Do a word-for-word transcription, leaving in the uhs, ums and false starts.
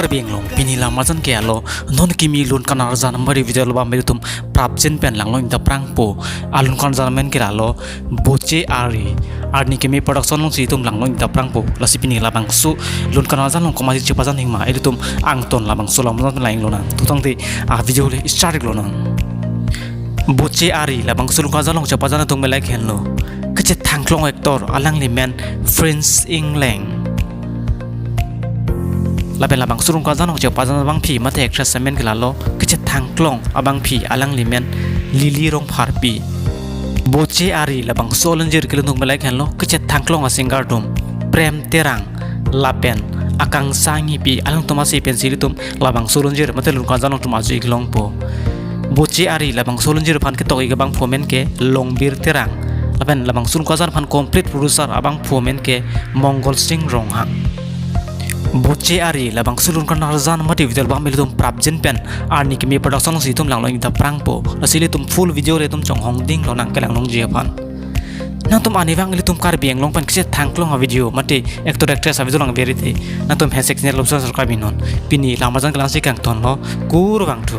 Karbi Anglong, pini lamarjan ke alo, non kimi lun kanarjan mari video lo bang ilitum prapjin pen langlo ingta prangpo. Alun kanarjan amen ke alo, Boche Ari. Arni Kimi Production alongsi itum langlo ingta prangpo. Lasi pini labangso lun kanarjan along komatsi chepajan hingma, ilitum angton labangso lamarjan lang lonang. Tutang te a video le start lonang. Boche Ari labangso lun kanarjan along chepajan atum belai henlo. Kachethangklong actor alangli men Prince Engleng. Lapen labangso lun kanarjan along chepajan abangpi mate actress amen ke lalo, kachethangklong abangpi alangli men Lily Rongpharpi. Boche Ari labangso lun kanarjan ke ilitum belai henlo, kachethangklong asinger atum Prem Terang lapen Akangsha Enghipi, alangtum asi pensi ilitum labangso lun kanarjan mate lun kanarjan along atum ajo ik longpo. Boche Ari labangso lun kanarjan aphan ketok ik abangphu amen ke Longbir Terang. Lapen labangso lun kanarjan aphan complete producer abangphu amen ke Mongol Sing Ronghang. Boche Ari labangso lun kanarjan mate video bang ilitum prapjin pen Arni Kimi Production alongsi itum langlo ingta prangpo. Lasi ilitum full video le itum chonghong ding lonang kelang longji aphan. Nangtum arnivang ilitum Karbi Anglong pen kachethangklong a video mate actor actress a video lang verite, nangtum hashtag channel lo subscribe non. Pini lamarjan ke langsi kangtonlo, kurvangthu.